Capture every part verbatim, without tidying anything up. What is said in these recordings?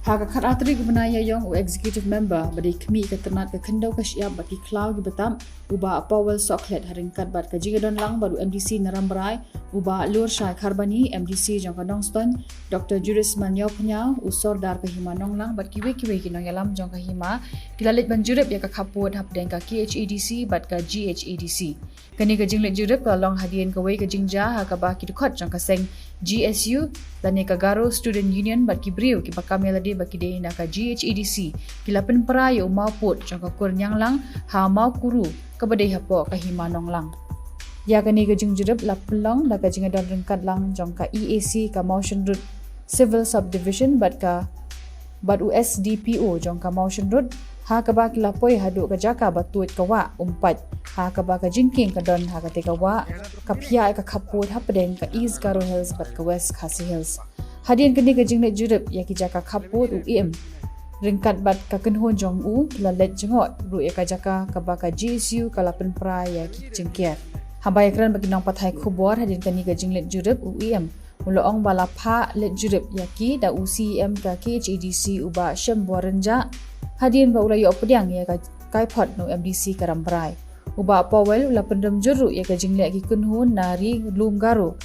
Ha ka khatar tarik u bnai Ïaïong, u Executive Member ba dei khmih ka tnat ka khyndew ka shyiap bad ki khlaw ki btap, u Bah Powell Sohkhlet, ha ryngkat bad ka jingïadon lang bad u MDC na Rambrai, u Bah Lurshai Kharbani, MDC jong ka Nongstoiñ, Dr Juris Malnyaw Pynïaw, u Sordar ka Hima Nonglang bad kiwei kiwei ki nongïalam jong ka hima, ki la leit ban jurip ïa ka khappud hapdeng ka KHADC bad ka GHADC. Kane ka jingleit jurip ka long hadien kawei ka jingjia ha kaba ki dkhot jong ka seng GSU lane ka Garo Student Union bad ki briew kiba kam ïalade ba ki dei na ka GHADC ki la pynpra ïa u mawpud jong ka kur Ñianglang ha Mawkuru kaba dei hapoh ka Hima Nonglang. Ïa kane ka jingjurip la pynlong da ka jingïadon ryngkat lang jong ka EAC ka Mawshynrut Civil Subdivision bad ka bad u SDPO jong ka Mawshynrut, ha kaba ki la poi haduh ka jaka ba tuid ka wah Umpait, ha kaba ka jingkieng ka don ha kata ka wah ka phiah ïa ka khappud hapdeng ka East Garo Hills bad ka West Khasi Hills. Hadien kane ka jingleit jurip ïa ki jaka khappud, u EM ryngkat bad ka kynhun jong u ki la leit jngoh ruh ïa ka jaka kaba ka GSU ka la pynpra ïa ki jingker. Haba ïakren bad ki nongpathai khubor hadien kane ka jingleit jurip, u EM u la ong ba la phah leit jurip ïa ki da u CEM ka KHADC u Bah Shemborrynjah, hadien ba u la ïoh pdiang ïa ka kaiphod na u MDC ka Rambrai. U Bah Powell u la pynrem jur ruh ïa ka jingleh ki kynhun na Ri Lum Garo,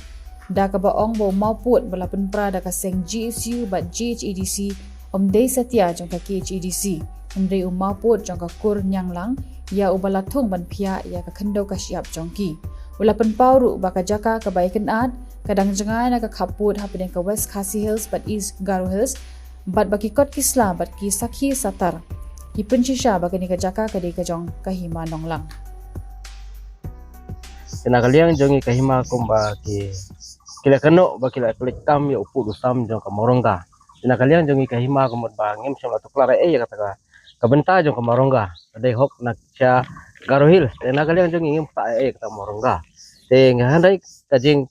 da kaba ong ba u mawpud ba la pynpra da ka seng GSU bad GHADC ym dei satia jong ka KHADC, hynrei u mawpud jong ka kur Ñianglang, ïa uba la thung ban phiah ïa ka khyndew ka shyiap jong ki. U la pynpaw ruh ba ka jaka kaba ïakynad ka dang jngai na ka khappud hapdeng ka West Khasi Hills bad East Garo Hills, bad ba ki kot ki sla bad ki sakhi satar ki pynshisha ba kane ka jaka ka dei ka jong ka Hima Nonglang. Te na ka liang jong ngi ka hima kumba ki, ki la kynnoh ba ki la leit kam ïa u pud u sam jong ka Mawrangga. Te na ka liang jong ngi ka hima ka mut ba ngim shym la tuklar ei ei ïa kata ka, ka bynta jong ka Mawrangga. Ka dei hok na sha Garo Hills. Te na ka liang jong ngi ngim ktah ei ei ïa kata ka Mawrangga. Te nga hynrei ka jing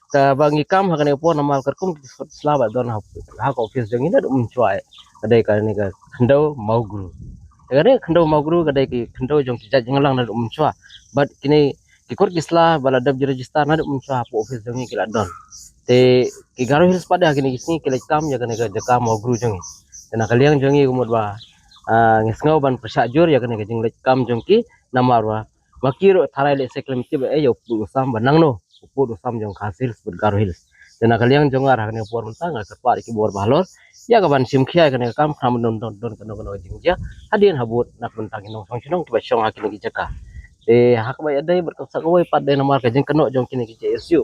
kaba ngi kam ha kane ka por namar katkum ki sla ba don ha, ha ka office jong ngi naduh mynshwa, ka dei kane ka khyndew Mawgru. Te kane ka khyndew Mawgru ka dei ki khyndew jong ki jait Ñianglang naduh mynshwa. Bad kine ki kur ki sla ba la dep ji register naduh mynshwa hapoh office jong ngi ki la don. Te ki Garo Hills pat ha kine ki sngi ki leit kam ïa kane ka jaka Mawgru jong ngi. Te na ka liang jong ngi ka mut ba, ah, ngi sngew ban pyrshah jur ïa kane ka jingleit kam jong ki namar ba ma ki ruh tharai lehse kim tip ei ei ïa u pud u sam ba nangno u pud u sam jong Khasi Hills bad Garo Hills. Te na ka liang jong nga ha kane ka por mynta nga kyrpad ïa ki bor ba halor ïa ka ban shim khia ïa kane ka kam, khnang ba ym don, don, don kano kano ka jingjia hadien habud na ka bynta ki nongshong shnong kiba shong ha kine ki jaka. Te ha kaba ïadei bad ka sa kawei pat dei namar ka jingkynnoh jong kine ki JSU.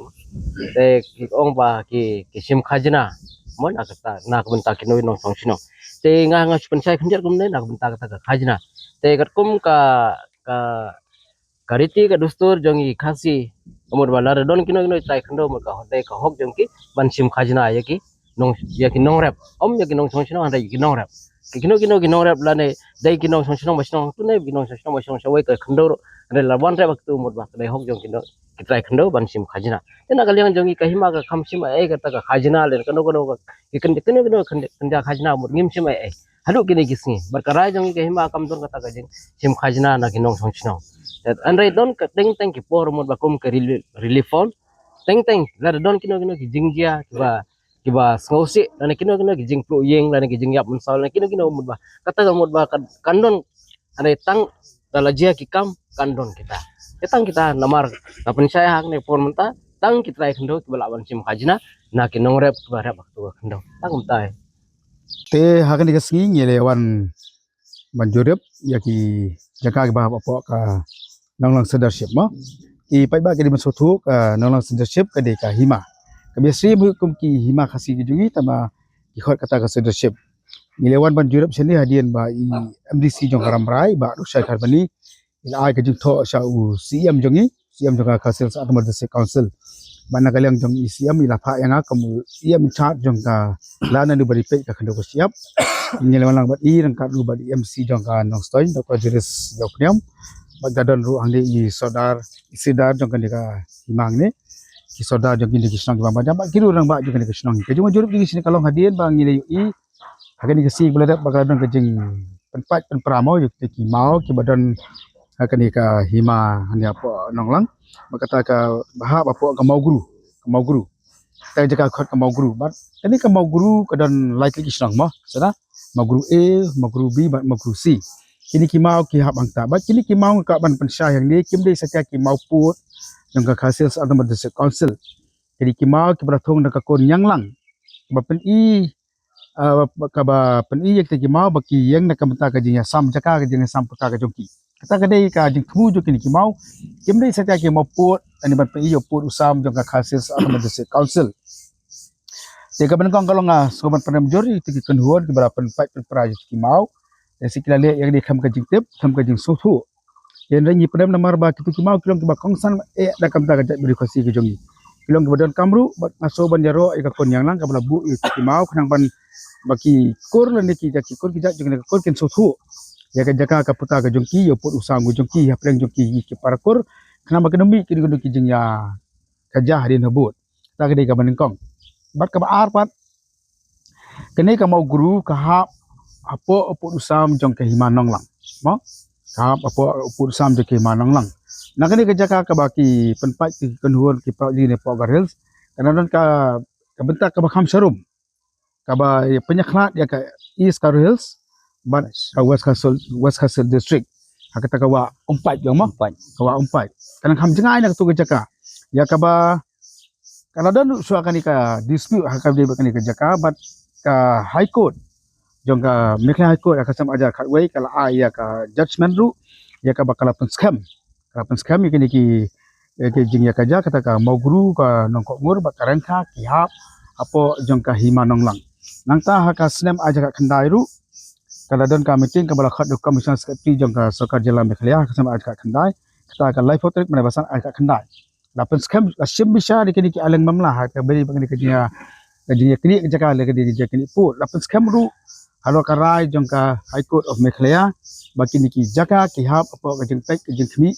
Te ki ong ba ki, ki shim khajna mo na ka, na ka bynta kino ki nongshong shnong. Te nga, nga shu pynshai khyndiat kumne na ka bynta kata ka khajna. Te katkum ka, ka ka riti ka dustur jong ngi Khasi, ka mut ba lada don kino kino ki trai khyndew mut ka dei ka hok jong ki ban shim khajna ïa ki nong, ïa ki nongrep, ym ïa ki nongshong shnong, hynrei ïa ki nongrep. Ki kino kino ki nongrep lane dei ki nongshong shnong ba shnong hangtu ne ki nongshong shnong ba shnong shawei ka khyndew ruh, hynrei la wan rep ha katu mut ba ka dei hok jong ki nong, ki trai khyndew ban shim khajna. Te na ka liang jong ngi ka hima ka kham shim ei ei kata ka khajna lane kano kano ka, ki kyn, kino kino kyn, kynja khajna mut ngim shim ei ei haduh kine ki sngi. Bad ka rai jong ngi ka hima kam don kata ka jingshim khajna na ki nongshong shnong. Hynrei don ka teng teng ki por mut ba kum ka relief, relief fund. Teng teng lada don kino kino ki jingjia kiba, kiba sngewsih lane kino kino ki jingpluh ïing lane ki jingïap mynsaw lane kino kino mut ba kata ka mut ba kan, kan don, hynrei tang da la jia ki kam kan don kita. Te tang kita namar ka pynshai ha kane por mynta tang ki trai khyndew kiba lah ban shim khajna na ki nongrep kiba rep ha katu ka khyndew. Tang kumta. Te ha kane ka sngi ngi la wan ban jurip ïa ki jaka kiba hapoh ka Nonglang Sirdarship mo. Ki paidbah ki dei ban sngewthuh ka Nonglang Sirdarship ka dei ka hima. Ka biashri mut kum ki hima Khasi ki jong ngi tangba ki khot kata ka Sirdarship. Ngi la wan ban jurip shane hadien ba i MDC jong ka Rambrai, Bah Lurshai Kharbani, i la ai ka jingthoh sha u CEM jong ngi, CEM jong ka Khasi Hills Autonomous District Council. Bad na ka liang jong i CEM i la phah ïa nga kum u CEM in charge jong ka, la naduh ba dei peit ka khyndew ka shyiap. Ngi la wan lang bad i ryngkat ruh bad i MC jong ka Nongstoiñ, Dr Juris Ïawphniam. Bad ka don ruh hangne i sordar, i sordar jong kane ka hima hangne. Ki sordar jong kine ki shnong kiba bad jam bad ki ruh rangbah jong kine ki shnong. Ka jingwan jurip jong ngi shane ka long hadien ba ngi la ïohi ha kane ka sngi ba la dep ba ka la don ka jingpynpait pynpra mo ïa kita ki maw kiba don ha kane ka hima hangne hapoh Nonglang. Bad kata ka ba hap hapoh ka Mawgru, ka Mawgru. Ka jaka khot ka Mawgru. Bad kane ka Mawgru ka don lai tylli ki shnong mo. Sa da Mawgru A, Mawgru B bad Mawgru C. Kine ki maw ki hap hangta. Bad kine ki maw nga kwah ban pynshai hangne kim dei satia ki maw pud jong ka Khasi Hills Autonomous District Council. Kine ki maw kiba la thung da ka kur Nianglang. Ba pyni, ah, kaba pyni ïa kita ki maw ba ki ïeng na ka bynta ka jingïasam jaka, ka jingïasam puta ka jong ki. Kata ka dei ka jingthmu jong kine ki maw. Kim dei satia ki maw pud, ani ban pyni ïa u pud u sam jong ka Khasi Hills Autonomous District Council. Te kaba nyngkong ka long, ah, sngewbha ban pyndem jur ïa kita ki kynhun kiba la pynpait pynpra ïa kita ki maw. Te sa ki la leh ïa kane khlem ka jingtip, khlem ka jingsngewthuh. Hynrei ngi pyndem namar ba kita ki maw ki long kiba kongsan eh da ka bynta ka jaitbynriew Khasi ka jong ngi. Ki long kiba donkam ruh bad nga sngewbha ban ïaroh ïa ka kur Nianglang kaba la buh ïa kita ki maw khnang ban ba ki kur lane ki jait ki kur ki jait jong kane ka kur kin sngewthuh ïa ka jaka ka puta ka jong ki, ïa u pud u sam ka jong ki hapdeng jong ki ki para kur, khnang ba kin ym mih kino kino ki jingïakajia hadien habud. Kata ka dei kaba nyngkong. Bad kaba ar pat, kane ka Mawgru ka hap hapoh u pud u sam jong ka Hima Nonglang. Mo? Ka hap hapoh u pud u sam jong ka Hima Nonglang. Na kane ka jaka kaba ki pynpait ki kynhun ki para jong ngi na Garo Hills, ka na don ka, ka bynta kaba kham sharum, kaba pynïakhlad ïa ka East Garo Hills bad ka West Khasi, West Khasi District. Ha kata ka wah Umpait, ïa mo? Umpait. Ka wah Umpait. Ka nang kham jngai na katu ka jaka. Ïa kaba ka la don ruh shuwa kane ka dispute ha kaba ïadei bad kane ka jaka bad ka High Court jong ka Meghalaya High Court ha ka snem ar hajar khatwei ka la ai ïa ka judgment ruh ïa kaba ka la pynskhem, ka la pynskhem ïa kine ki, ïa ki jingïakajia kata ka Mawgru, ka Nongkohngur bad ka Ryngkha ki hap hapoh jong ka Hima Nonglang. Nangta ha ka snem ar hajar khatkhyndai ruh ka la don ka meeting kaba la khot da u Commissioner Secretary jong ka Sorkar Jylla Meghalaya ha ka snem ar hajar khatkhyndai, kata ka laiphew tarik mynta ba san ar hajar khatkhyndai. La pynskhem, la shim bishar ïa kine ki aileng mamla ha kaba ïadei bad kane ka jingïa, ka jingïaknieh ka jaka lane ka jingïaknieh pud. La pynskhem ruh halor ka rai jong ka High Court of Meghalaya ba kine ki jaka ki hap hapoh ka jingpeit ka jingkhmih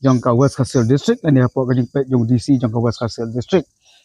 jong ka West Khasi Hills District lane hapoh ka jingpeit jong u D C jong ka West Khasi Hills District.